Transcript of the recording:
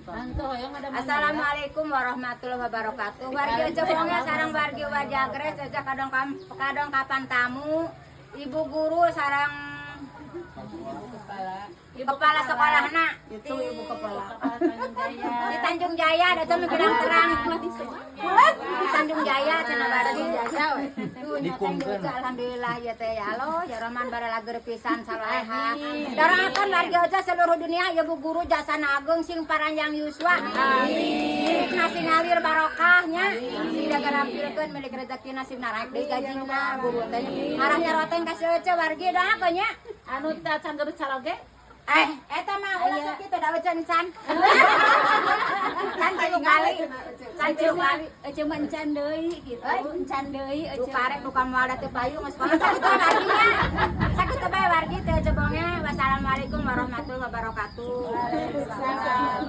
Assalamualaikum warahmatullahi wabarakatuh. Wargi Cebongnya sareng wargi Wajagres aja kadang kadang kapan tamu, ibu guru sareng kepala sekolahna Itu ibu kepala. Di Tanjung Jaya, da mah bilang terang. Di Tanjung Jaya cenah wargi. Tuh nya Dikungkeun. Teh, alhamdulillah ya teh, ya Allah ya Rahman, baralager pisan saleha. Doakan wargi aja seluruh dunia ya, bu guru jasa agung sing paranjang yuswa. Amin. Nasi ngalir barokahnya. Sing dagarampilkeun milik rezeki nasib naraek deui gajina guru teh. Arahnya roteng kasih aja wargi doakeun nya. Anu tacan geus caroge? Eh, eta mah ulah sakitu da euceun can. Can tilu kali. Can tilu kali. Ece mah encan deui gitu. Encan deui Du ece. Karek du kamu ada teu payu geus sekolah sakitu warginya. Sakitu bae wargi teh cebongnya. Wassalamualaikum warahmatullahi wabarakatuh. Waalaikumsalam.